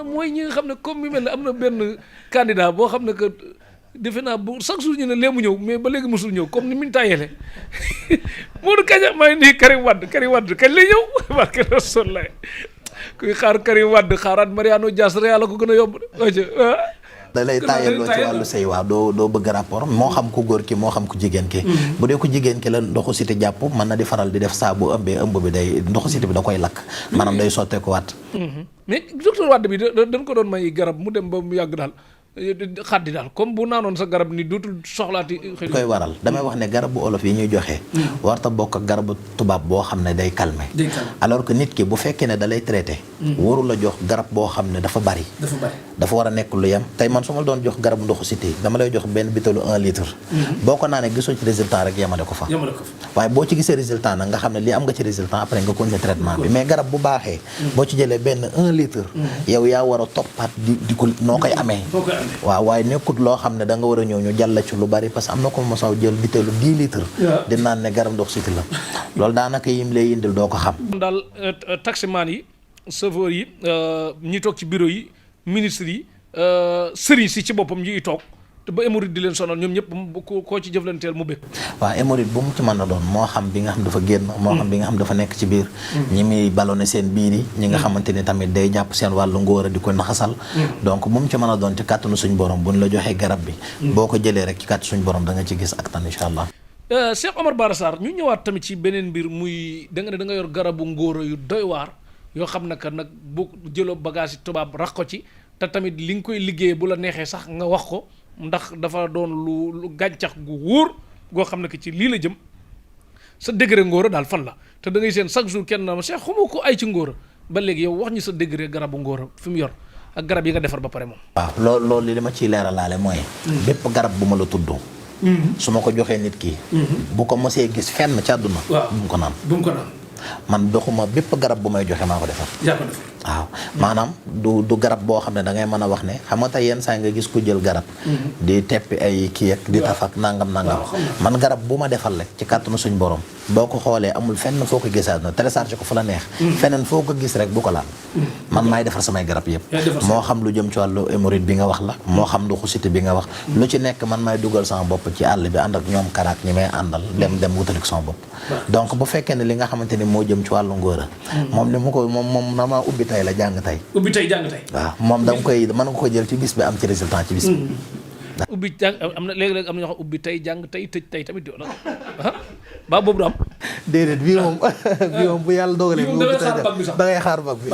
mooy ñi nga xam ne comme mi mel ne am na benn candidat boo xam ne que defe naa bu chaque jour ñu ne lee mu ñëw mais ba léegi mosul ñëw comme ni mu ñu tàyyeele Modou Kaña maa ngi nii Karim Wade kañ lay ñëw barke Rasulullah kuy xaar Karim Wade xaaraat Mariano Dias Real la ko gën a yomb da lay taayaloo ci wàllu sëy waaw doo bëgg rapport moo xam ku góor ki moo xam ku jigéen ki bu dee ku jigéen ki la ndoxu siti jàpp mën na di faral di def saa bu ëmbee ëmb bi day ndoxu siti bi da koy lakk maanaam day sottee ko waat mais docteur Wade bi dañ ko doon may garab mu dem ba mu yàgg daal xaddi daal comme bu naanoon sa garab ni dootul soxlaati koy waral damay wax ne garab bu olof yi ñuy joxe warta bokk ak garabu tubaab boo xam ne day calmer alors que nit ki bu fekkee ne da lay traité waru la jox garab boo xam ne dafa bari dafa war a nekk lu yem tey man su ma doon jox garabu ndoxu siti dama lay jox benn bitéelu 1 litre boo ko naanee gisoo ci résultat rek yemale ko fa waaye boo ci gisee résultat nag nga xam ne lii am nga ci résultat après nga continuer traitement bi mais garab bu baaxee boo ci jëlee benn 1 litre yow yaa war a toppaat di ko noo koy amee waaw waaye nekkut loo xam ne da nga war a ñëw ñu jàll ci lu bari parce que am na ko mosaw jël bitéelu 10 litres di naan ne garab ndox siti la loolu daanaka yim lay indil doo ko xam daal taximan yi chauffeur yi ñi toog ci bureau yi ministre yi sëriñ si ci boppam ñi toog te ba hémorroïde di leen sonal ñoom ñëpp koo ci jëflanteel mu bëgg waaw hémorroïde bu mu ci mën a doon moo xam bi nga xam dafa génn moo xam bi nga xam dafa nekk ci biir ñi muy ballonné seen biir yi ñi nga xamante ni tamit day jàpp seen wàllu ngóor a di ko naxasal donc bu mu ci mën a doon ci kàttanu suñ borom buñ la joxee garab bi boo ko jëlee rek ci kàttu suñ borom da nga ci gis ak tan incha allah Cheikh Omar Bara Sarr ñu ñëwaat tamit ci beneen mbir muy da nga ne da nga yor garabu ngóor yu doy waar yoo xam ne que nag bu jëloo bagage yi tubaab rax ko ci te tamit li nga koy liggéeyee bu la neexee sax nga wax ko ndax dafa doon lu gàncax gu wóor goo xam ne que ci lii la jëm sa degré ngóora daal fan la te da ngay seen chaque jour kenn na ma Cheikh xamoo ko ay ci ngóora ba léegi yow wax ñu sa degré garabu ngóora fi mu yor ak garab yi nga defar ba pare moom waaw loolu li ma ciy leeralaale mooy bépp garab bu ma la tudd su ma ko joxee nit ki bu ko mosee gis fenn ci àdduna bu mu ko naan man doxuma bépp garab bu may joxe maa ko defar waaw maanaam du garab boo xam ne da ngay mën a wax ne xam nga tey yenn saa nga gis ku jël garab di teppi ay kii ak di taf ak nangam man garab bu ma defal rek ci kàttanu suñ borom boo ko xoolee amul fenn foo ko gisaat na télécharge ko fu la neex feneen foo ko gis rek bu ko laal man maay defar samay garab yëpp moo xam lu jëm ci wàllu hémorroïde bi nga wax la moo xam lu xusiti bi nga wax lu ci nekk man maay dugal sama bopp ci àll bi ànd ak ñoom karaak ñi may àndal dem wutalik sama bopp donc bu fekkee ne li nga xamante ni moo jëm ci wàllu ngóora moom li mu ko moom nama ubbi tay la jàng tay waaw moom da nga koy mën nga ko jël ci bis bi am ci résultat ci bis bi ubbi jàng am na léegi-léegi am na ñoo xam ubbi tay jàng tay tëj tay tamit di ba boobu du am déedéet bii moom bu yàlla dogalee bi ubbi tay da ngay xaar bag bi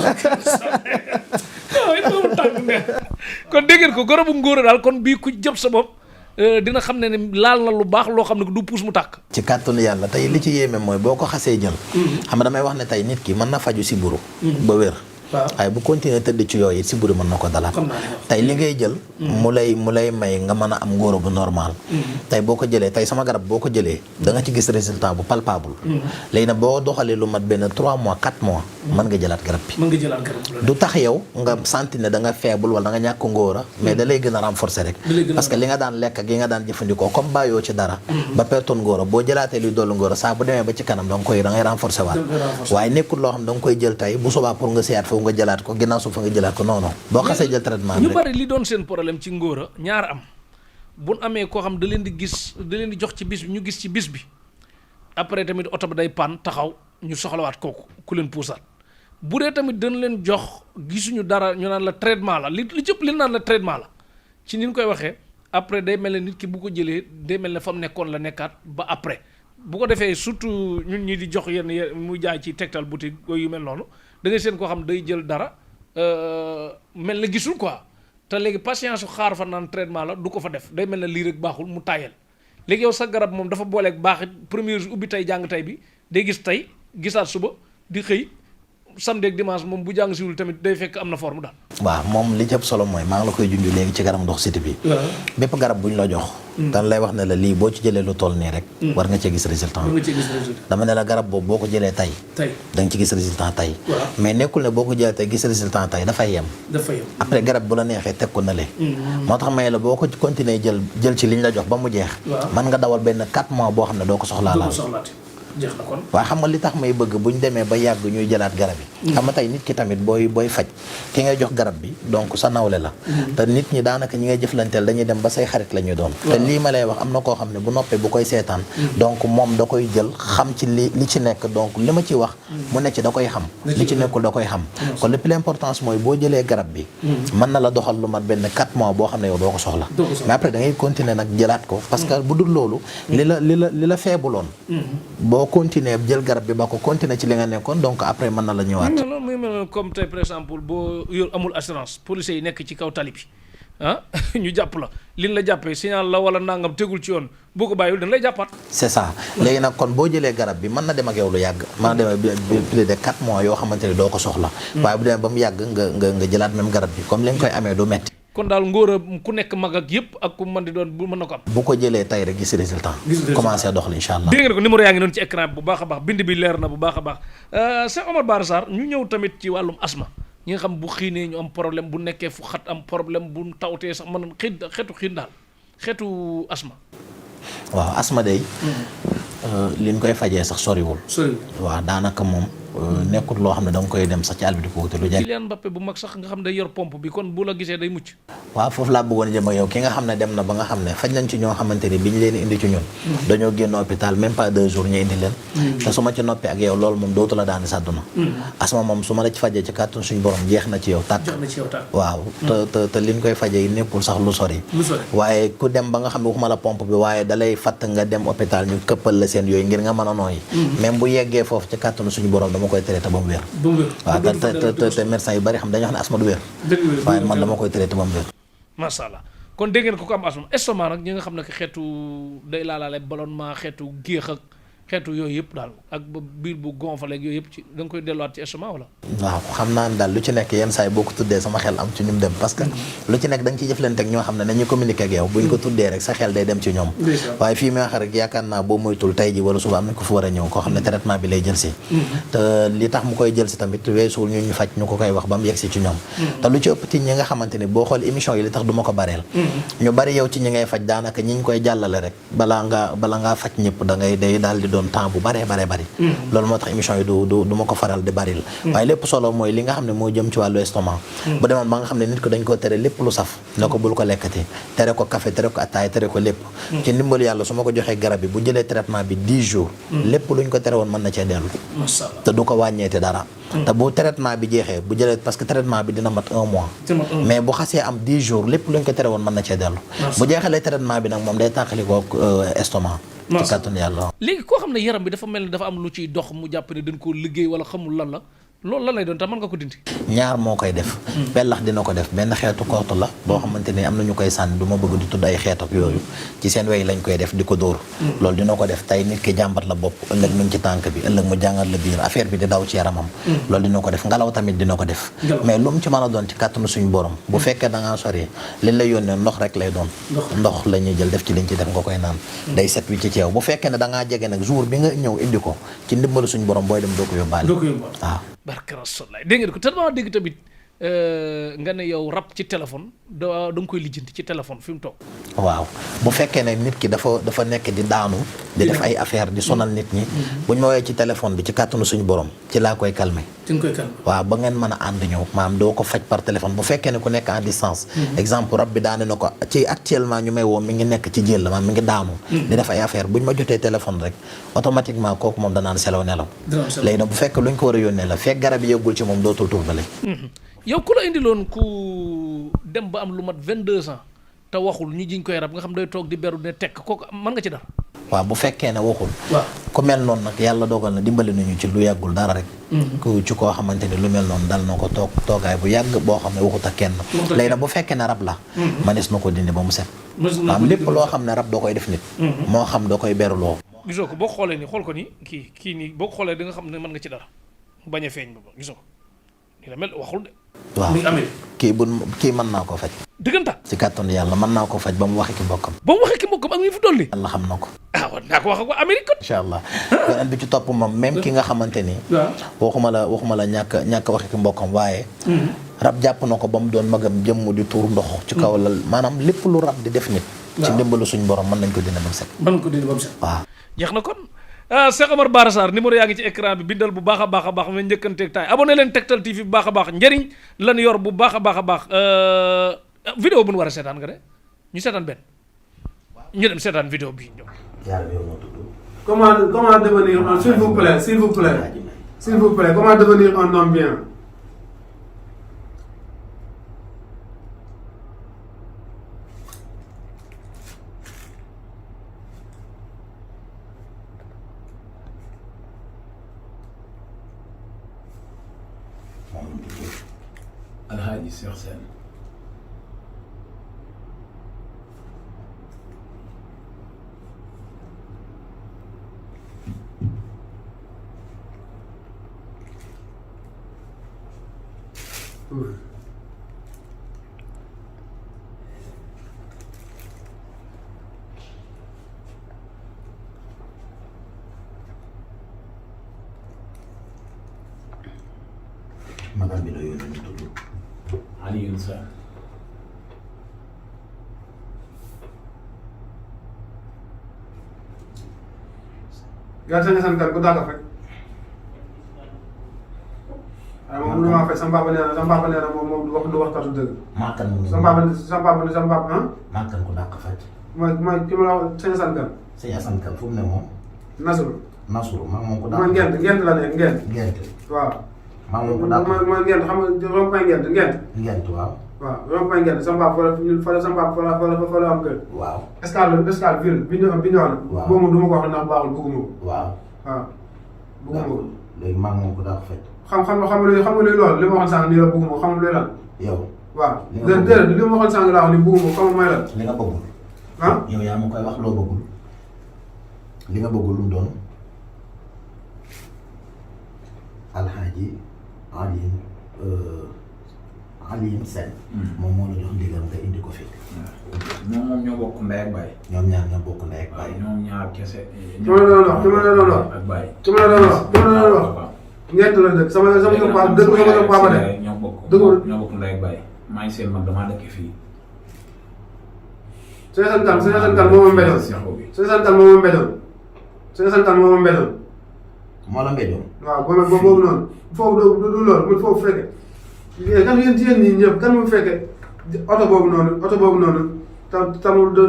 kon dégg ngeen ko garabu ngóora daal kon bii ku jëm sa bopp dina xam ne laal na lu baax loo xam ne du puus mu tàkk ci kàttanu yàlla tey li ci yéeme mooy boo ko xasee jël xam nga damay wax ne tey nit ki mën na faju si buru ba wér waaye bu continuer tëdd ci yooyu si buru mën na ko dalaat tey li ngay jël mu lay may nga mën a am ngóora bu normal tey boo ko jëlee tey sama garab boo ko jëlee da nga ci gis résultat bu palpable léegi nag boo doxalee lu mat benn 3 mois 4 mois mën nga jëlaat garab bi du tax yow nga sentir ne da nga faible wala da nga ñàkk ngóora mais da lay gën a renforcer rek parce que li nga daan lekk ak yi nga daan jëfandikoo comme bàyyoo ci dara ba pertoon ngóora boo jëlaatee luy dollu ngóora saa bu demee ba ci kanam da ngay renforcer waat waaye nekkul loo xam da nga koy jël tey bu subaa pour nga seeyaat foofu nga jëlaat ko ginnaaw su fa nga jëlaat ko non boo xasee jël traitement ñu bari li doon seen problème ci ngóora ñaar am buñ amee koo xam da leen di jox ci bis bi ñu gis ci bis bi après tamit oto bi day pan taxaw ñu soxlawaat kooku ku leen puusaat bu dee tamit dañ leen jox gisuñu dara ñu naan la traitement la li jëpp li naan la traitement la ci ni ñu koy waxee après day mel ne nit ki bu ko jëlee day mel ne fa mu nekkoon la nekkaat ba après bu ko defee surtout ñun ñi di jox yenn muy jaay ci Tektal boutique yu mel noonu da ngay seen koo xam day jël dara mel na gisul quoi te léegi patience su xaar fa naan traitement la du ko fa def day mel na lii rek baaxul mu tàyyel léegi yow sa garab moom dafa booleeg baaxit premier jour ubbi tey jàng tey bi day gis tey gisaat suba di xëy samedi ak dimanche moom bu jàng siwul tamit day fekk am na forme daal. waaw moom li ci ëpp solo mooy maa ngi la koy junj léegi ci garab ndox siti bi bépp garab bu ñu la jox dan lay wax ne la lii boo ci jëlee lu toll nii rek war nga cee gis résultat dama ne la garab boobu boo ko jëlee tey da nga ci gis résultat tey mais nekkul ne boo ko jëlee tey gis résultat tey dafay yem après garab bu la neexee teg ko na le moo tax may la boo ko continuer jël ci liñ la jox ba mu jeex man nga dawal benn 4 mois boo xam ne doo ko soxlaa laal jeex na kon. waaw xam nga li tax may bëgg bu ñu demee ba yàgg ñuy jëlaat garab yi. xam nga tey nit ki tamit booy faj ki ngay jox garab bi donc sa nawle la. te nit ñi daanaka ñi ngay jëflanteel dañuy dem ba say xarit la ñuy doon. te lii ma lay wax am na koo xam ne bu noppee bu koy seetaan. donc moom da koy jël xam ci li ci nekk donc li ma ci wax. mu ne ci da koy xam. li ci nekkul da koy xam. kon le plus importance mooy boo jëlee garab bi. mën na la doxal lu mat benn 4 mois boo xam ne yow doo ko soxla. mais après da ngay continuer nag jëlaat ko parce que bu dul loolu. li la feebuloon. boo continuer jël garab bi ba ko continuer ci li nga nekkoon donc après mën na la ñëwaat. muy mel comme tey par exemple boo yor amul assurance police yi nekk ci kaw tali bi ñu jàpp la liñ la jàppee signal la wala nangam tegul ci yoon boo ko bàyyiwul dañ lay jàppaat. c'est ça léegi nag kon boo jëlee garab bi mën na dem ak yow lu yàgg. mën na dem ak plus de 4 mois yoo xamante ne doo ko soxla. waaye bu demee ba mu yàgg nga jëlaat même garab bi comme li nga koy amee du metti. kon daal ngóor ku nekk mag ak yëpp ak ku mën di doon bu mën na ko am. bu ko jëlee tey rek gis résultat. commencé doxal incha allah. dégg nga ko numéro yaa ngi doon ci écran bi bu baax a baax bind bi leer na bu baax a baax Cheikh Omar Bara Sarr ñu ñëw tamit ci wàllum asma ñi nga xam bu xiinee ñu am problème bu nekkee fu xat am problème bu tawtee sax mën xeetu xiin daal xeetu asma. waaw asma day li ñu koy fajee sax soriwul. waaw daanaka moom. nekkut loo xam ne da nga koy dem sax ci àll bi di ko wuti lu jege. Kylian Mbappé bu mag sax nga xam ne day yor pompe bi kon bu la gisee day mucc. waaw foofu laa bëggoon jëm ak yow ki nga xam ne dem na ba nga xam ne faj nañ ci ñoo xamante ni bi ñu leen indi ci ñun. dañoo génn hôpital même pas 2 jours ñu indi leen. te su ma ci noppee ak yow loolu moom dootu la daani sàdduna. asma moom su ma la ci fajee ci kàttanu suñu borom jeex na ci yow tàkk. waaw te li ñu koy fajee yi nekkul sax lu sori. waaye ku dem ba nga xam ne waxuma la pompe bi waaye dalay fatt nga dem hôpital ñu këppal la seen yooyu ngir nga mën a nooyi. même bu yeggee foofu ci kàttanu suñu borom dama koy traité ba mu wér. waaw te médecin yu bari xam dañoo xam ne asma du wér. waaye man dama koy traité ba mu wér. macha allah kon dégg ngeen ko am asma estomac nag ñi nga xam ne xeetu day laalaale ballonnement xeetu géex ak xeetu yooyu yëpp daal ak ba biir bu gonfale ak yooyu yëpp ci da nga koy delluwaat ci estomac wala. waaw xam naa ne daal lu ci nekk yenn saa yi boo ko tuddee sama xel am ci ñum dem parce que lu ci nekk da nga ciy jëflante ak ñoo xam ne nañu communiquer ak yow buñ ko tuddee rek sa xel day dem ci ñoom waaye fii may wax rek yaakaar naa boo moytul tey ji wala suba am nañ ko fa war a ñëw koo xam ne traitement bi lay jël si te li tax mu koy jël si tamit weesuwul ñu faj ñu ko koy wax ba mu yegg si ci ñoom te lu ci ëpp ci ñi nga xamante ni boo xool émission yi li tax du ma ko bareel ñu bari yow ci ñi ngay faj daanaka ñi ñu koy jàllale rek bala ngaa faj ñëpp da ngay day daal di doon temps bu bari loolu moo tax émission yi du ma ko faral di baril waaye lépp solo mooy li nga xam ne moo jëm ci wàllu estomac bu demoon ba nga xam ne nit ko dañ koo tere lépp lu saf ne ko bul ko lekkati tere ko café tere ko attaay tere ko lépp ci ndimbalu yàlla su ma ko joxee garab bi bu jëlee traitement bi 10 jours lépp luñ ko tere woon mën na cee dellu te du ko wàññeeti dara te bu traitement bi jeexee bu jëlee parce que traitement bi dina mat 1 mois mais bu xasee am 10 jours lépp luñ ko tere woon mën na cee dellu bu jeexalee traitement bi nag moom day tàqali ko estomac ci kàttanu yàlla léegi koo xam ne yaram bi dafa mel ni dafa am lu ciy dox mu jàpp ne dañ koo liggéey wala xamul lan la loolu lan lay doon te mën nga ko dindi ñaar moo koy def pellax dina ko def benn xeetu korte la boo xamante ni am na ñu koy sànni du ma bëgg di tudd ay xeet ak yooyu ci seen wey lañ koy def di ko dóor loolu dina ko def tey nit ki jàmbat la bopp ëllëg mi ngi ci tànk bi ëllëg mu jàngat la biir affaire bi di daw ci yaramam loolu dina ko def ngelaw tamit dina ko def mais lu mu ci mën a doon ci kàttanu suñu borom bu fekkee da ngaa sori liñ lay yónnee ndox rek lay doon ndox la ñuy jël def ci liñ ci def nga koy naan day set wi ci yow bu fekkee ne da ngaa jege nag jour bi nga ñëw indi ko ci ndimbalu suñu borom booy dem doo ko yóbbaale waaw barke Rasulullah dégg ngeen ko te dama dégg tamit nga ne yow rab ci téléphone da nga koy lijjanti ci téléphone fi mu toog waaw bu fekkee ne nit ki dafa nekk di daanu di def ay affaire di sonal nit ñi buñ ma woowee ci téléphone bi ci kàttanu suñu borom ci laa koy calmer waaw ba ngeen mën a ànd ñëw maam doo ko faj par téléphone bu fekkee ne ku nekk en distance exemple rab bi daane na ko ci actuellement ñu may woo mi ngi nekk ci jël maam mi ngi daanu di def ay affaire buñ ma jotee téléphone rek automatiquement kooku moom danaan selaw nelaw léegi nag bu fekkee luñ ko war a yónnee la fekk garab yi yëggul ci moom dootul turbale yow ku la indiloon ku dem ba am lu mat 22 ans te waxul ñu jiñ koy rab nga xam day toog di beru ne tekk kooku mën nga ci dara waaw bu fekkee ne waxul ku mel noonu nag yàlla dogal na dimbali nañu ci lu yàggul dara rek ku ci koo xamante ni lu mel noonu dal na ko toogaay bu yàgg boo xam ne waxut ak kenn léegi nag bu fekkee ne rab la manis na ko dindi ba mu set am lépp loo xam ne rab doo koy def nit moo xam doo koy beruloo gisoo ko boo xoolee ni xool ko ni kii nii boo ko xoolee di nga xam ne mën nga ci dara bañ a feeñ ba gisoo ko ni la mel waxul de waaw kii mën naa koo faj dëgganta ci kàttanu yàlla mën naa ko faj ba mu waxee ki mbokkam ak ñu fi dolli yàlla xam na ko war naa ko wax ak waa Amérique kon incha allah beneen bi ci topp moom même ki nga xamante ni waxuma la ñàkk waxee ki mbokkam waaye rab jàpp na ko ba mu doon magam jëmm di tuur ndox ci kaw lal maanaam lépp lu rab di def nit ci ndimbalu suñu borom mën nañ ko dindi ba mu set waaw jeex na kon Cheikh Omar Bara Sarr numéro yaa ngi ci écran bi bindal bu baax a baax a baax ma njëkkanteeg taay abonné leen Tektal TV bu baax a baax njëriñ lan yor bu baax a baax a baax vidéo bu nu war a seetaan nga de ñu seetaan benn ñu dem seetaan vidéo bi ñëw. Comment devenir un s'il vous plaît comment devenir un homme bien. Alhaji Cheikh Sène. magam bi la yónnee ñu tudd Alioune Sène. gerte nga sant ku dàgg fekk. waaye moom mënu maa fekk sama papa nee na moom du waxtaatu dëgg. maakan mu sama papa maakan ku dàq faj. mooy ki ma la wax sëñ Assane Kane. sëñ Assane Kane fu mu ne moom. Nasuru maa moom ku dàq. mooy ngent la nekk ngent. waaw. maa moom ku dàq mooy ngent xam nga rond-point ngent. ngent waaw. waaw rond-point ngent sama papa fa la am kër. waaw. escale ville bi ñu wax. waaw boobu du ma ko wax ndax baaxul bëgguma ko. waaw. bëgguma ko. léegi maa moom ku dàq faj. xam nga luy loolu li ma waxoon sànq nii la bëgguma ko xam nga luy lan. yow. waaw déedéet li ma waxoon sànq laa wax ni bëgguma ko xam nga may lan. li nga bëggul. yow yaa ma koy wax loo bëggul. li nga bëggul lu mu doon. Alhaji Alioune Sène. moom moo la jox ndigal nga indi ko fi. moom ñoo bokk ndey ak baay. ñoom ñaar ñoo bokk ndey ak baay. ñoom ñaar kese. ki ma la doon wax ak baay. ki ma la doon wax ngent la dëkk sama papa dëgg sama papa de. ñoo bokk dëgg ñoo bokk ndey ak baay. maa ngi seen mag damaa dëkk fii. sëñ Assane Kane moo ma mbejoon. sëñ Assane Kane moo ma mbejoon. sëñ Assane Kane moo ma mbejoon. moo la mbejoon. waaw boobu noonu foofu du loolu mun foofu fekke kan yéen ñii ñëpp kan mu fekke oto boobu noonu tamul te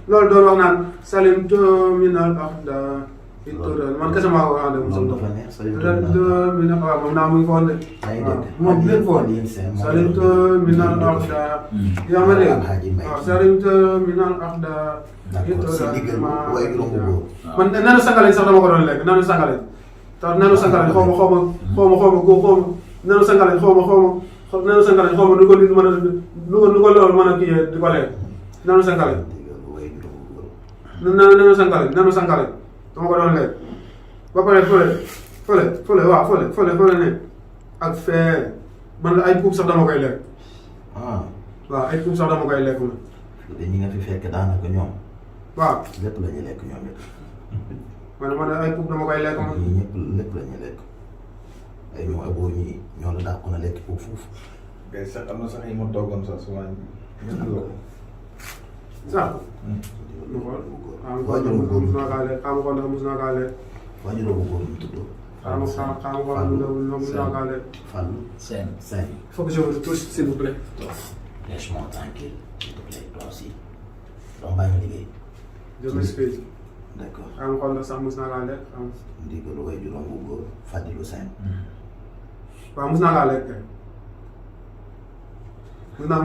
loolu doon wax naan salim to minal axda man kese maa ko wax de loolu dafa neex waaw moom naa mu ngi foon de moom lépp foon salim to minal axda yaa ma dégg waaw salim to minal axda man nanu sangaleñ sax dama ko doon lekk nanu sangaleñ tax nanu sangaleñ xaw ma nanu sangaleñ xaw ma nu ko nit mën a nu ko loolu mën a kii di ko lekk nanu sangaleñ nanu sangaleñ dama ko doon lekk ba pare fële ne ak fee man ay puub sax dama koy lekk waaw ay puub sax dama koy lekk man ñi nga fi fekk daanaka ñoom waaw lépp la ñuy lekk ñoom it. man ay puub dama koy lekk man. ñii ñëpp lépp la ñuy lekk ay ñoom aboo ñii ñoo la dàqu na lekk puub foofu. mais sax am na sax yi ma toogoon sax souvent ñu sax. mu xool mus naa kaa lekk xaaral ma xool ndax mus naa kaa lekk. waajur bu góor mu tudd. xaaral ma xool ndax mus naa kaa lekk. Fallou Sène. Il faut que je vous touche s'il vous plaît. Laisse-moi tranquille s'il te plaît toi aussi. donc bàyyi ma liggéey. je m'excuse. d'accord. xaaral ma xool ndax sax mus naa kaa lekk. ndigalu waajuram bu góor Fadilou Sène. waaw mus naa kaa lekk kay.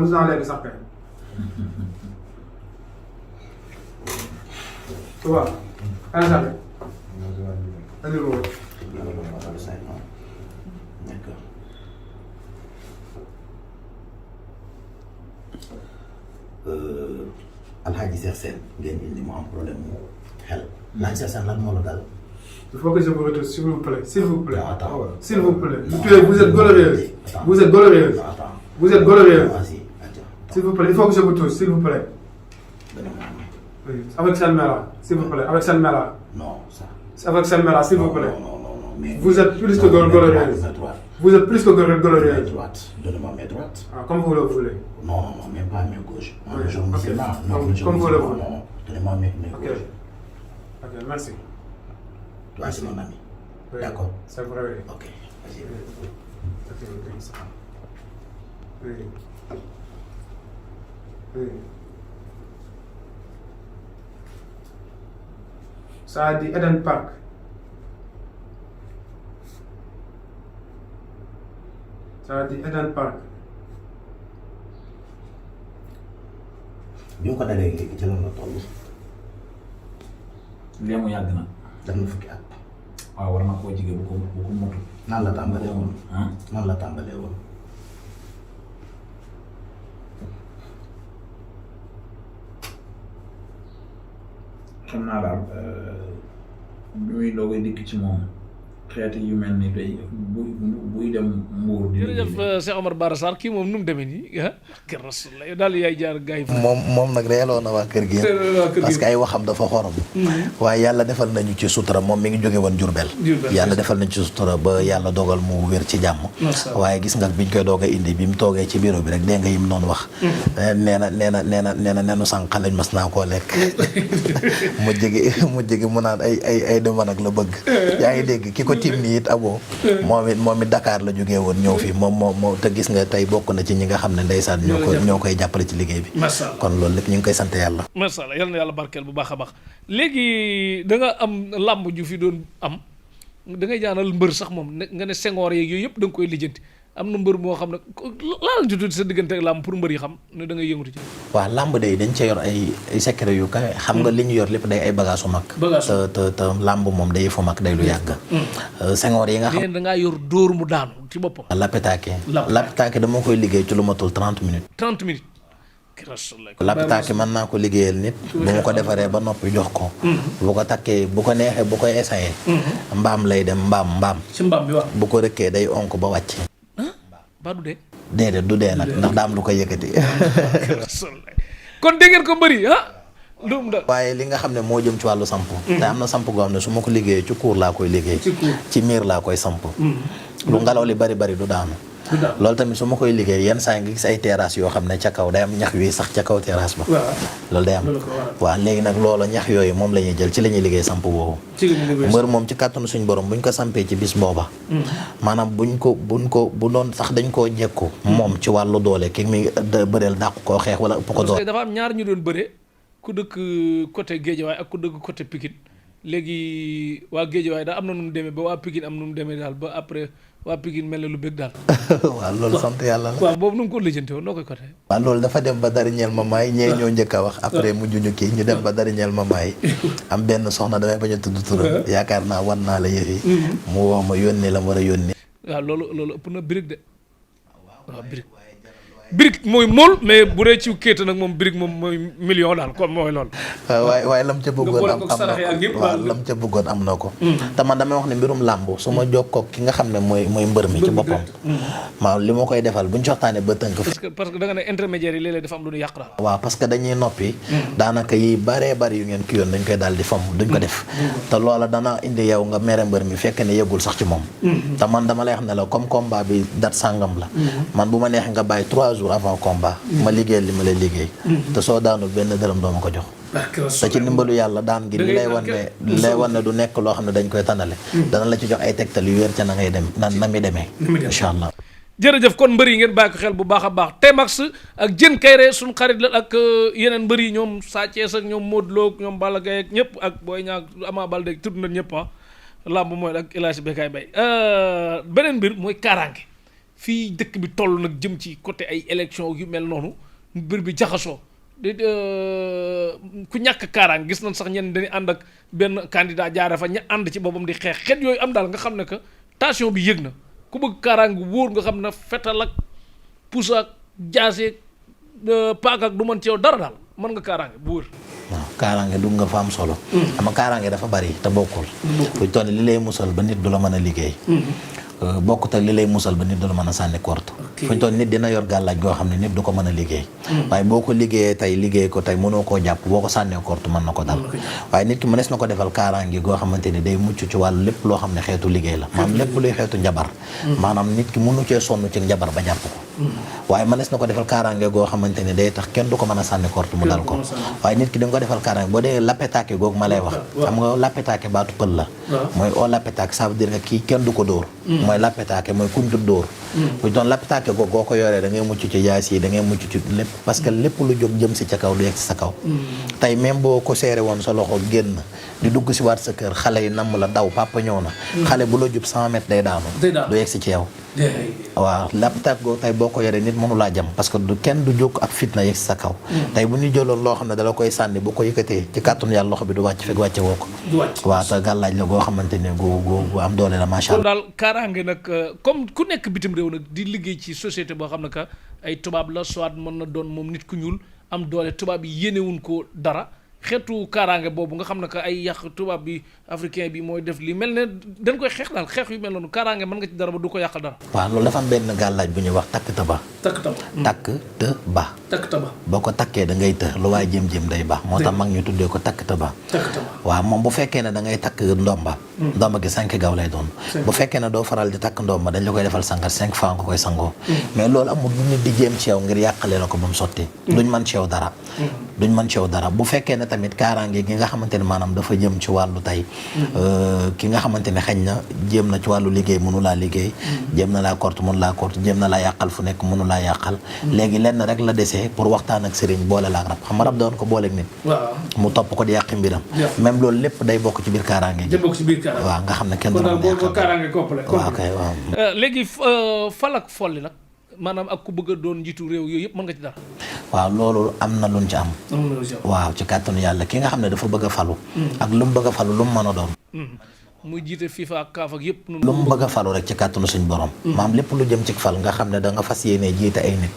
mus naa lekk sax kay. waaw. ana sax kay. andil ma ko. Fadilou Sène d'accord. Alhaji Cheikh Sène ngeen indi mu am problème mu xel. Alhaji Cheikh Sène lan moo la dal. Il faut que je vous retrouve s'il vous plaît. S'il vous plaît. Attends. S'il vous plaît. Vous êtes glorieuse. Vous êtes glorieuse. Attends. Vous êtes glorieuse. Vas-y, attends. S'il vous plaît, il faut que je vous touche, s'il vous plaît. Oui. Avec cette main-là, s'il vous plaît. Avec cette main-là. Non, ça. Avec cette main-là, s'il vous plaît. Non. Mais vous êtes plus que glorieuse. Vous êtes plus que glorieuse. Main droite. Donne-moi main droite. Ah, comme vous le voulez. Non, même pas main gauche. Oui, Je ok. sais pas. Comme vous le voulez. Ok. Ok, merci. Toi, c'est mon ami. Oui, D'accord. c'est vrai. Ok. Vas-y. Ok, ok, ça va. Oui. Oui. Ça a dit Eden Park. Ça a dit Eden Park. bi nga ko dalee léegi ci lan la toll. lii mu yàgg na. def na fukki at. waaw war na koo jige bu ko motul. nan la tàmbalee woon. ah nan la tàmbalee woon. xam naa daal bi muy doogay dikk ci moom xeeti yu mel ni tey buy dem Mbuur di jërëjëf Cheikh Omar Bara Sarr kii moom nu mu demee nii ah kër Rasulullah yow daal yaay jaar gars yi. moom nag reeloo na waa kër gi yëpp parce que ay waxam dafa xorom. waaye yàlla defal nañu ci sutura moom mi ngi jóge woon Jurbel. yàlla defal nañu ci sutura ba yàlla dogal mu wér ci jàmm. waaye gis nga biñ koy doog a indi bi mu toogee ci bureau bi rek dégg nga yim noonu wax. nee na nenu sànq lañ mas naa koo lekk. mu jege mu naan ay dema nag la bëgg. yaa ngi dégg ki ko tim nii it aboo. moom it Dakar la jógee woon ñëw fii moom te gis nga tey bokk na ci ñi nga xam ne ndeysaan ñoo koy jàppale ci liggéey bi. kon loolu lépp ñu ngi koy sant yàlla. macha allah yal na yàlla barkeel bu baax a baax léegi da nga am làmb ju fi doon am da ngay jaanal mbër sax moom nga ne Senghor yeeg yooyu yëpp da nga koy lijjanti am na mbër moo xam ne laal ci tuuti sa diggante ak làmb pour mbër yi xam ne da ngay yëngatu ci. waaw làmb day dañ cee yor ay secret yu kawe xam nga li ñu yor lépp day ay bagage su mag. te làmb moom day fu mag day lu yàgg. Senghor yi nga xam da ngaa yor dóor mu daanu ci boppam. lapitaake dama koy liggéey ci lu matul 30 minutes. 30 minutes. lapitaake mën naa ko liggéeyal nit. bu ma ko defaree ba noppi jox ko. bu ko takkee bu ko neexee bu koy essayé. mbaam lay dem mbaam. ci mbaam bi wax bu ko rëkkee day onk ba wàcc. ba du dee. déedéet du dee nag ndax daa am lu ko yëkkati. kon dégg ngeen ko bëri waaye li nga xam ne moo jëm ci wàllu samp. te am na samp goo xam ne su ma ko liggéeyee ci kuur laa koy liggéey. ci miir laa koy samp. lu ngelaw li bari du daanu. loolu tamit su ma koy liggéey yenn saa nga gis ay terrasse yoo xam ne ca kaw day am ñax yuy sax ca kaw terrasse ba. loolu day am waaw léegi nag loola ñax yooyu moom la ñuy jël ci la ñuy liggéey samp boobu. mbër moom ci kàttanu suñ borom buñ ko sampee ci bis booba. maanaam bu doon sax dañ koo jekku moom ci wàllu doole ki mi bëreel dàq koo xeex wala ëpp ko doole. dafa am ñaar ñu doon bëre ku dëkk côté Guédiawaye ak ku dëkk côté Pikine léegi waa Guédiawaye daal am na nu mu demee ba waa Pikine am nu mu demee daal ba après waa Pikine mel na lu bëgg daal. waaw loolu sant yàlla la. waaw boobu nu mu ko lijjante woon noo koy côté. waaw loolu dafa dem ba dari ñeel mama yi ñee ñoo njëkk a wax après mujj ñu kii ñu dem ba dari ñeel mama yi am benn soxna damay bañ a tudd turam yaakaar naa wan naa la yëf yi mu wax ma yónnee la mu war a yónnee. waaw loolu ëpp na birig de waaw birig mooy mool mais bu dee ci kéeta nag moom birig moom mooy million daal kon mooy loolu. waaye lam ca bëggoon am na ko waaw lam ca bëggoon am na ko. te man damay wax ne mbirum làmb su ma jokkoo ki nga xam ne mooy mbër mi ci boppam. maanaam li ma koy defal bu ñu ci waxtaanee ba tënk. parce que da nga ne intermédiaire yi léeg-léeg dafa am lu ñu yàq daal. waaw parce que dañuy noppi. daanaka yi baree bari yu ngeen ki yoon dañ koy daal di famm duñ ko def. te loola dana indi yow nga mere mbër mi fekk ne yëgul sax ci moom. te man dama lay wax ne la comme combat bi date sangam la. man bu ma neex nga bàyyi 3 jours avant combat ma liggéey li ma lay liggéey te soo daanul benn dërëm doo ma ko jox te ci ndimbalu yàlla daan gi li lay wan ne du nekk loo xam ne dañ koy tànnale dana la ci jox ay tegtal yu wér ca na ngay dem na muy demee incha allah. jërëjëf kon mbër yi ngeen bàyyi ko xel bu baax a baax Tmax ak Diène Kaïré suñu xarit la ak yeneen mbër yi ñoom Sa Thiès ak ñoom Modou Lo ak ñoom Balla Gaye ak ñëpp ak Boy Niang Ama Baldé tudd na ñëpp làmb mooy ak El Hadj Bécaye Mbaye beneen mbir mooy kaaraange fii dëkk bi toll nag jëm ci côté ay élection yu mel noonu mbir bi jaxasoo ku ñàkk kaaraan gis nañ sax ñenn dañuy ànd ak benn candidat jaare fa ña ànd ci boppam di xeex xeet yooyu am daal nga xam ne que tension bi yëg na ku bëgg kaaraan gu wóor nga xam ne fetal ak pusa ak jaase paak ak du mën ci yow dara daal mën nga kaaraange bu wóor. waaw kaaraange dugg nga fa am solo. ama kaaraange dafa bari te bokkul. buñ toll li lay musal ba nit du la mën a liggéey. bokkut ak li lay musal ba nit du la mën a sànni korte fu ñu toll nit dina yor gàllaaj goo xam ne nit du ko mën a liggéey waaye boo ko liggéeyee tey liggéey ko tey mënoo koo jàpp boo ko sànnee korte mën na ko dal waaye nit ki mënees na ko defal kaaraange goo xamante ni day mucc ci wàllu lépp loo xam ne xeetu liggéey la maanaam lépp luy xeetu njabar maanaam nit ki mënu cee sonn ci njabar ba jàpp ko waaye mënees na ko defal kaaraange goo xamante ni day tax kenn du ko mën a sànni korte mu dal ko waaye nit ki da nga ko defal kaaraange boo dee lappetaake googu ma lay wax xam nga lappetaake baatu pël la mooy oo lappetaake ça veut dire que kii kenn du ko dóor mooy lappetaake mooy kuñ du dóor bu doon lappetaake googu boo ko yoree da ngay mucc ci jaas yi da ngay mucc ci lépp parce que lépp lu jóg jëm si ca kaw du yegg si sa kaw tey même boo ko seere woon sa loxo génn di dugg si waat sa kër xale yi namm la daw papa ñëw na xale bu la jub 100 mètres day daanu du yegg si ci yow waaw lappetaake googu tey boo ko yoree nit mënu laa jam parce que du kenn du jóg ak fitna yegg si sa kaw tey bu ñu jëloon loo xam ne dala koy sànni bu ko yëkkatee ci kàttanu yàlla loxo bi du wàcc fekk wàcce woo ko waaw te gàllaaj la goo xamante ne gu am doole la macha allah daal kaaraange nag comme ku nekk bitim réew nag di liggéey ci société boo xam ne que ay tubaab la soit mën na doon moom nit ku ñuul am doole tubaab yi yéenewuñ ko dara xeetu kaaraange boobu nga xam ne que ay yàq tubaab bi africain bi mooy def li mel ne dañ koy xeex daal xeex yu mel noonu kaaraange mën nga ci dara ba du ko yàqal dara waaw loolu dafa am benn gàllaaj bu ñuy wax takk të ba boo ko takkee da ngay të lu waaye jëm-jëm day baax moo tax mag ñu tuddee ko takk të ba waaw moom bu fekkee ne da ngay takk ndomba gi 5 gaw lay doon bu fekkee ne doo faral di takk ndomba dañ la koy defal sangat 5 fois nga koy sangoo mais loolu amul lu nit di jéem ci yow ngir yàqale la ko ba mu sotti duñ mën ci yow dara bu fekkee ne tamit kaaraange gi nga xamante ne maanaam dafa jëm ci wàllu tey ki nga xamante ne xëy na jéem na ci wàllu liggéey mënu laa liggéey jéem na laa korte mënu laa korte jéem na laa yàqal fu nekk mënu laa yàqal léegi lenn rek la desee pour waxtaan ak sëriñ boole la ak rab xam nga rab doon ko booleeg nit mu topp ko di yàqi mbiram même loolu lépp day bokk ci biir kaaraange ji waaw nga xam ne kenn du la waaw kay waaw léegi fal ak folli nag maanaam ak ku bëgg a doon njiitu réew yooyu yëpp mën nga ci dara waaw loolu am na luñ ci am waaw ci kàttanu yàlla ki nga xam ne dafa bëgg a falu ak lu mu bëgg a falu lu mu mën a doon muy jiite FIFA ak CAF ak yëpp lu mu bëgg a falu rek ci kàttanu suñ borom maam lépp lu jëm ci fal nga xam ne da nga fas yéenee jiite ay nit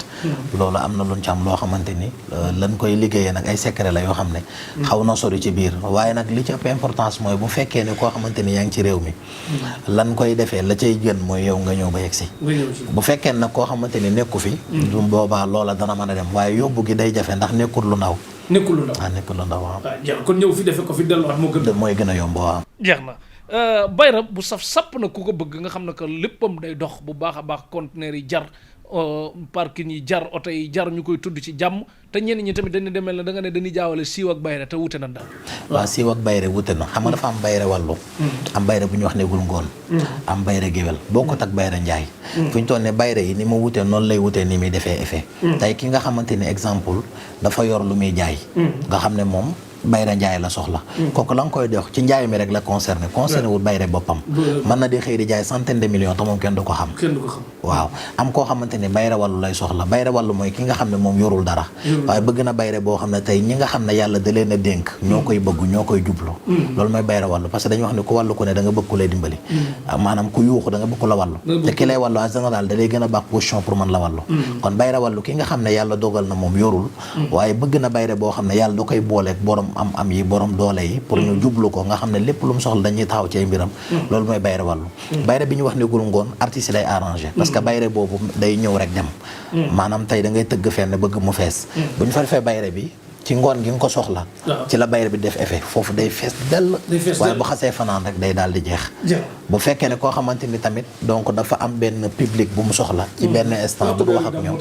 loolu am na luñ ci am loo xamante ni lan koy liggéeyee nag ay secret la yoo xam ne xaw na sori ci biir waaye nag li ci ëpp importance mooy bu fekkee ne koo xamante ni yaa ngi ci réew mi lan koy defee la cay gën mooy yow nga ñëw ba yegg si bu fekkee nag koo xamante ni nekku fi du boobaa loola dana mën a dem waaye yóbbu gi day jafe ndax nekkul lu ndaw waaw kon ñëw fi defe ko fi delluwaat mooy gën a yomb waaw jeex na bayra bu saf sapp na ku ko bëgg nga xam ne que léppam day dox bu baax a baax conteneur yi jar parking yi jar oto yi jar ñu koy tudd ci jàmm te ñenn ñi tamit dañu demel ne da nga ne dañuy jaawale siiw ak bayre te wute na daal waaw siiw ak bayre wute na xam nga dafa am bayre wàllu am bayre bu ñuy wax negul ngoon am bayre géwél bokkut ak bayre njaay fu ñu toll ne bayre yi ni mu wutee noonu lay wutee ni muy defee effet tey ki nga xamante ni exemple dafa yor lu muy jaay nga xam ne moom bayre njaay la soxla kooku la nga koy dox ci njaay mi rek la concerné wul bayre boppam mën na di xëy di jaay centaine de millions te moom kenn du ko xam waaw am koo xamante ne bayre wàllu lay soxla bayre wàllu mooy ki nga xam ne moom yorul dara waaye bëgg na bayre boo xam ne tey ñi nga xam ne yàlla da leen a dénk ñoo koy bëgg ñoo koy jublu loolu mooy bayre wàllu parce que dañuy wax ne ku wàllu ku ne da nga bëgg ku lay dimbali maanaam ku yuuxu da nga bëgg ku la wàllu te ki lay wàllu en général da lay gën a baax position pour mën la wàllu kon bayre wàllu ki nga xam ne yàlla dogal na moom yorul waaye bëgg na bayre boo xam ne yàlla da koy booleeg borom am yi borom doole yi pour ñu jublu ko nga xam ne lépp lu mu soxla dañuy taxaw ci ay mbiram loolu mooy bayre wàllu bayre bi ñu wax ne gul ngoon artiste lay arrangé parce que bayre boobu day ñëw rek dem maanaam tey da ngay tëgg fenn bëgg mu fees bu ñu fa defee bayre bi ci ngoon gi nga ko soxla ci la bayre bi def effet foofu day fees dell waaye bu xasee fanaan rek day daal di jeex bu fekkee ne koo xamante ni tamit donc dafa am benn public bu mu soxla ci benn instant bu wax ak ñoom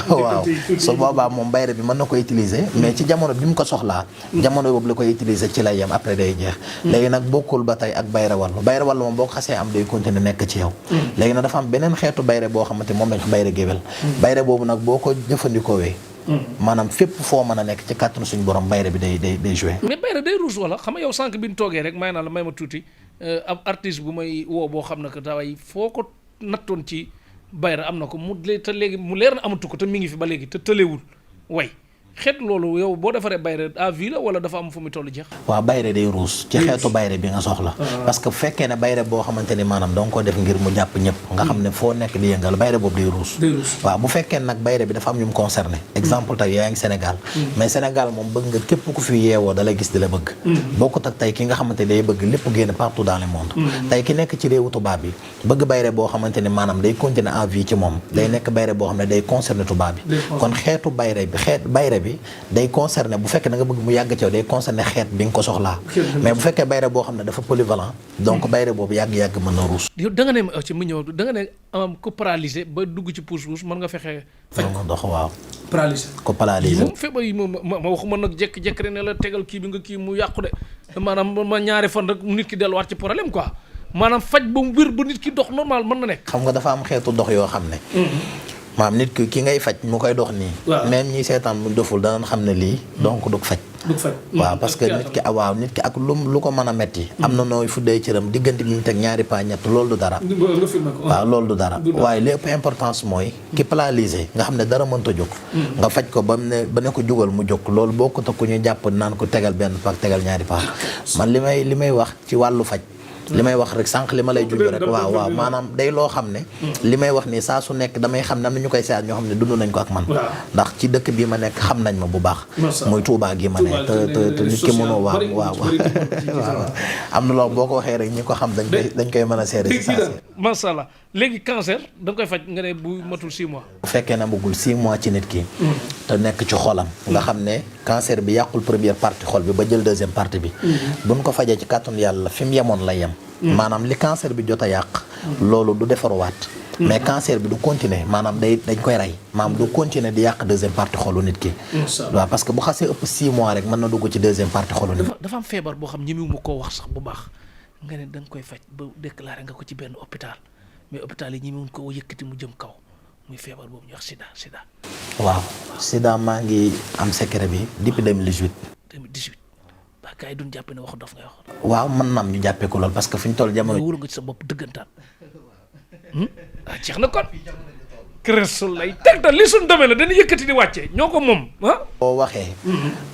waaw su boobaa moom bayre bi mën na ko utiliser mais ci jamono bi mu ko soxlaa jamono boobu la koy utiliser ci lay yem après day jeex léegi nag bokkul ba tey ak bayre wàllu moom boo ko xasee am day continuer nekk ci yow léegi nag dafa am beneen xeetu bayre boo xamante moom lañ ko bayre géwél bayre boobu nag boo ko jëfandikoowee maanaam fépp foo mën a nekk ci kàttanu suñu borom bayre bi day joué mais bayre day ruus wala xam nga yow sànq bi ñu toogee rek may naa la may ma tuuti ab artiste bu may woo boo xam ne que daway foo ko nattoon ci bayre am na ko mu te léegi mu leer na amatu ko te mi ngi fi ba léegi te tëlewul way xeet loolu yow boo defaree bayre à vie la wala dafa am fu mu toll jeex. waaw bayre day ruus ci xeetu bayre bi nga soxla. parce que bu fekkee ne bayre boo xamante ni maanaam danga ko def ngir mu jàpp ñëpp nga xam ne foo nekk di yëngal bayre boobu day ruus. waaw bu fekkee nag bayre bi dafa am ñu mu concerné. exemple tey yaa ngi Sénégal. mais Sénégal moom bëgg nga képp ku fi yeewoo da lay gis di la bëgg. bokkut ak tey ki nga xamante ni day bëgg lépp génn partout dans le monde. tey ki nekk ci réewu tubaab bi bëgg bayre boo xamante ni maanaam day continuer à vie ci moom day nekk bayre boo xam ne day concerné tubaab bi kon xeetu bayre bi day concerné bu fekkee da nga bëgg mu yàgg ci yow day concerné xeet bi nga ko soxlaa mais bu fekkee bayre boo xam ne dafa polyvalent donc bayre boobu yàgg-yàgg mën na ruus yow da nga ne ci mu ñëw da nga ne ko paralysé ba dugg ci pousse-pousse mën nga fexe faj nga dox waaw paralysé ko paralysé moom feebar yi moom ma waxuma nag jekk-jekk rek ne la tegal kii bi nga kii mu yàqu de maanaam ma ñaari fan rek nit ki delluwaat ci problème quoi maanaam faj ba mu wér ba nit ki dox normal mën na nekk xam nga dafa am xeetu dox yoo xam ne maam nit ki ngay faj mu koy dox nii même ñi seetaan mu doful danañ xam ne lii donc du faj waaw parce que nit ki ak lu ko mën a metti am na nooy fuddee cëram diggante bi ñu teg ñaari pas ñett loolu du dara waaw loolu du dara waaye lépp importance mooy ki paralysé nga xam ne dara mënta jóg nga faj ko ba ne ko jógal mu jóg loolu boo ko ku ñu jàpp naan ko tegal benn pas tegal ñaari pas man li may wax ci wàllu faj li may wax rek sànq li ma lay junj rek waaw maanaam day loo xam ne li may wax nii saa su nekk damay xam ne am na ñu koy seet ñoo xam ne dund nañ ko ak man ndax ci dëkk bii ma nekk xam nañ ma bu baax muy Tuubaa gi ma ne te nit ki mënoo waaw am na loolu boo ko waxee rek ñi ko xam dañ koy mën a seede ci saa si masha Allah léegi cancer da nga koy faj nga ne bu matul 6 mois bu fekkee ne bëggul 6 mois ci nit ki te nekk ci xolam nga xam ne cancer bi yàqul première partie xol bi ba jël deuxième partie bi buñ ko fajee ci kàttanu yàlla fi mu yemoon la yem maanaam li cancer bi jot a yàq loolu du defaruwaat mais cancer bi du continuer maanaam dañ koy rey maanaam du continuer di yàq deuxième partie xolu nit ki waaw parce que bu xasee ëpp 6 mois rek mën na dugg ci deuxième partie xolu nit dafa am feebar boo xam ñemewuma koo wax sax bu baax nga ne da nga koy faj ba déclaré nga ko ci benn hôpital mais hôpital yi ñemewuñ ko yëkkati mu jëm kaw muy feebar boobu ñu wax sida waaw sida maa ngi am secret bi depuis 2018 ba gars yi duñ jàpp ne wax dof ngay wax waaw mën naam ñu jàppee ko lool parce que fi ñu toll jamono wóor nga ci sa bopp dëggantaan jeex na kon crésul lay tegtal li suñ demee la dañuy yëkkati di wàccee ñoo ko moom boo waxee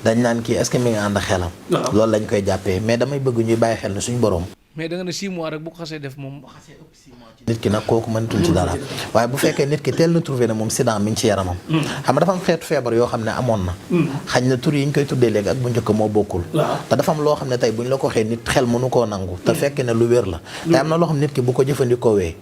dañ naan kii est-ce que mi ngi ànd xelam loolu lañ koy jàppee mais damay bëgg ñuy bàyyi xel ne suñu borom mais da nga ne 6 mois rek bu ko xasee def moom nit ki nag kooku mënatul ci dara waaye bu fekkee nit ki teel na trouvé ne moom sida mi ngi ci yaramam xam nga dafa am xeetu feebar yoo xam ne amoon na xañ na tur yi ñu koy tuddee léegi ak bu njëkk moo bokkul te dafa am loo xam ne tey bu ñu la ko waxee nit xel mënu koo nangu te fekkee ne lu wér la te am na loo xam ne nit ki bu ko jëfandikoo wee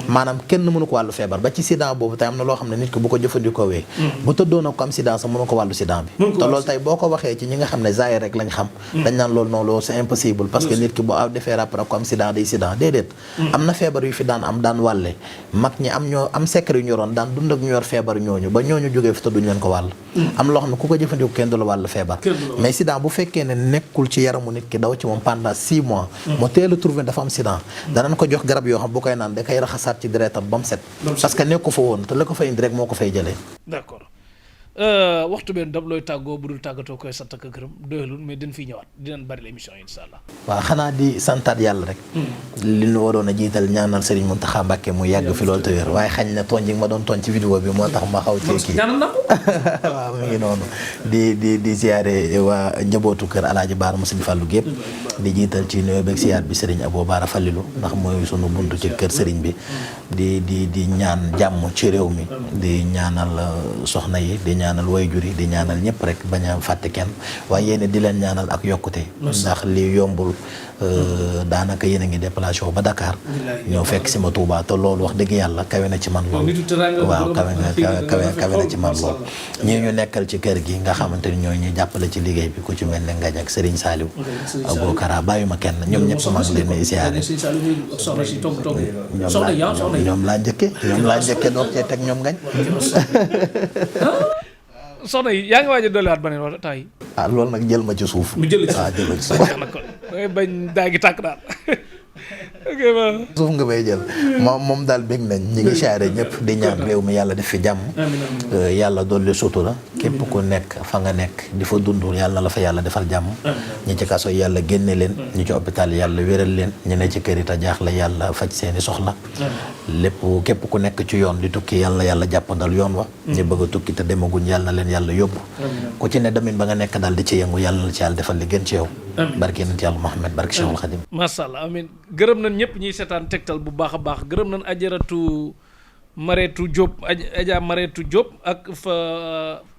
maanaam kenn mënu ko wàllu feebar ba ci sida boobu te am na loo xam ne nit ki bu ko jëfandikoo wee bu tëddoon ak ko am sida sax mënu ko wàllu sida bi te loolu tey boo ko waxee ci ñi nga xam ne zaay rek lañ xam dañ naan loolu non loolu c'est impossible parce que nit ki bu defee rapport ak ko am sida day sida déedéet am na feebar yu fi daan wàlle mag ñi am secret yu ñu yoroon daan dund ak ñu yor feebar ñooñu ba ñooñu jógee fi te duñ leen ko wàll am loo xam ne ku ko jëfandikoo kenn du la wàll feebar mais sida bu fekkee ne nekkul ci yaramu nit ki daw ci moom pendant 6 mois mu teel a trouvé dafa am sida danañ ko jox garab yoo xam bu koy naan da koy raxasaat ci deretam ba mu set parce que nekku fa woon te la ko fa indi rek moo ko fay jëlee d'accord waxtu benn dab looy tàggoo bu dul tàggatoo koy sant ak gërëm doyalul mais dañ fiy ñëwaat dinañ bari l'émission insha Allah waaw xanaa di santaat yàlla rek li ñu waroon a jiital ñaanal Serigne Mountakha Mbacké mu yàgg fi loolu te wér waaye xañ na tooñ ji nga ma doon tooñ ci vidéo bi moo tax ma xaw ci kii waaw mu ngi noonu di ziyaare waa njabootu kër Alaaji Baara mu Serigne Fallou gépp di jiital ci nuyoo beeg siyaar bi Serigne Abou Baara Fallilu ndax mooy sunu buntu ci kër Serigne bi di ñaan jàmm ci réew mi di ñaanal soxna yi di ñaanal waajur yi di ñaanal ñëpp rek bañ a fàtte kenn waaye yéen di leen ñaanal ak yokkute ndax li yombul daanaka yéen a ngi déplacé wu ba Dakar ñëw fekk si ma Touba te loolu wax dëgg yàlla kawe na ci man lool waaw kawe na ci man lool ñii ñu nekkal ci kër gi nga xamante ni ñooy ñu jàppale ci liggéey bi ku ci mel ne Ngañ ak Serigne Saliou ak Bokara bàyyi ma kenn ñoom ñëpp maa ngi leen di siyaare ñoom laa njëkke doog cee teg ñoom Ngañ soxna yi yaa ngi waaj a dolliwaat beneen wala temps yi loolu nag jël ma ci suuf mu jël ci waaw jël ma ci suuf na ko dangay bañ daa gi tàkk daal ok waaw. suuf nga may jël moom daal bég nañ ñi ngi siyaare ñëpp di ñaan réew mi yàlla def fi jàmm. yàlla dolli sutura képp ku nekk fa nga nekk di fa dund yàlla na la fa yàlla defal jàmm. ñi ci kaso yàlla génne leen. ñi ci hôpital yàlla wéral leen ñi ne ci kër yi te jaaxle yàlla faj seeni soxla. lépp képp ku nekk ci yoon di tukki yàlla jàppandal yoon wa. ñi bëgg a tukki te demaguñ yàlla na leen yàlla yóbbu. ku ci ne damin ba nga nekk daal di ci yëngu yàlla na ci yàlla defal li gën ci yow. barke yonent yàlla Muhammad barke Cheikhul Khadim. macha allah amiin gërëm nañ ñëpp ñuy seetaan Tektal bu baax a baax gërëm nañ ajaratu Mareetu Diop Adja Mareetu Diop ak fa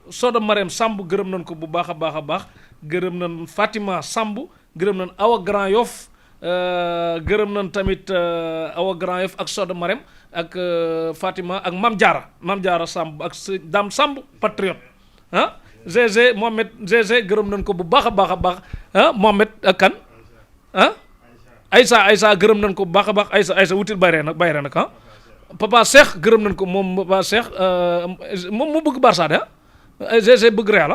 Soda Marème Samb gërëm nañ ko bu baax a baax a baax gërëm nañ Fatima Samb gërëm nañ Awa Grand Yoff gërëm nañ tamit Awa Grand Yoff ak Soda Marème ak Fatima ak Mam Diarra Samb ak Dame Samb patriote GG Mohamed GG gërëm nañ ko bu baax a baax a baax Mohamed ak kan Aïssa gërëm nañ ko bu baax a baax Aïssa wutil bayre nag Papa Cheikh gërëm nañ ko moom Papa Cheikh moom mu bëgg Barça de GG bëgg Real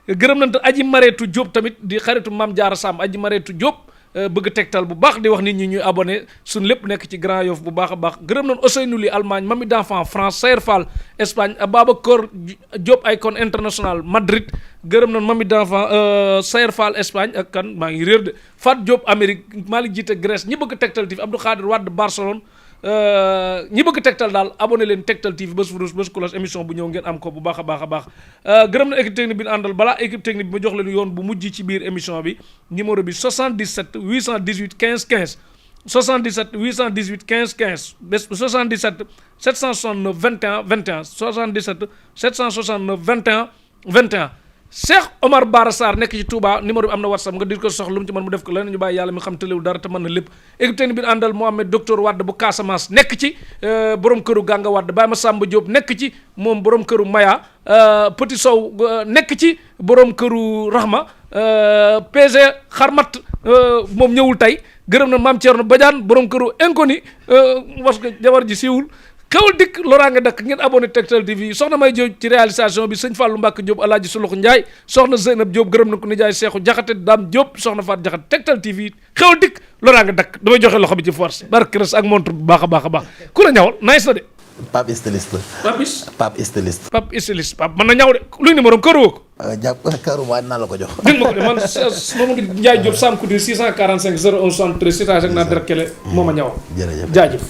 gërëm nañ te Aji Mareetu Diop tamit di xaritu Mame Diarra Samb Aji Mareetu Diop bëgg Tektal bu baax di wax nit ñi ñuy abonné suñ lépp nekk ci Grand Yoff bu baax a baax gërëm nañ Ousseynou Ly Allemagne Mami d'enfant France Sayer Fall Espagne Babacar Diop Icon International Madrid gërëm nañ Mami d'enfant Sayer Fall Espagne ak kan maa ngi réer de Fat Diop Amérique Malick jiite Grèce ñi bëgg Tektal TV Abdou Khadir Wade Barcelone ñi bëgg Tektal daal abonné leen Tektal TV bés fu bés cloche émission bu ñëw ngeen am ko bu baax a baax a baax gërëm na équipe technique bi ñu àndal balaa équipe technique bi ma jox leen yoon bu mujj ci biir émission bi numéro bi 77 818 15 15 77 818 15 15 bés 77 769 21 21 77 769 21 21 Cheikh Omar Bara Sarr nekk ci Touba numéro bi am na WhatsApp nga dir ko soxla lu mu ci mën mu def ko leneen ñu bàyyi yàlla mi xam tëlewu dara te mën na lépp équipe technique bi àndal Mohamed docteur Wade bu Casamance nekk ci borom këru Ganga Wade Baye Massamba Diop nekk ci moom borom këru Maya Petit Sow nekk ci borom këru Rahma PG Xarmat moom ñëwul tey gërëm na Mame Thierno Badiane borom këru Inconnu parce que jabar ji siiwul xewal dikk loraange dakk ngeen abonné Tektal TV soxna May Diop ci réalisation bi sëñ Fallou Mbacke Diop Alaaji Suluxu Ndiaye soxna Zeynab Diop gërëm na ko nijaay Seexu Jaxate Dame Diop soxna Faat Jaxate Tektal TV xewal dikk loraange dakk damay joxe loxo bi ci force barke res ak montre bu baax a baax a baax ku la ñawal nice na de Pape Styliste Pape Styliste Pape mën na ñaw de luy numéro këru woo ko jàpp këru waay naa la ko jox dégg ma ko de man Mamadou Ndiaye Diop Sam Couture 645 01 73 cité ak naa dara kele moo ma ñawal jërëjëf jaajëf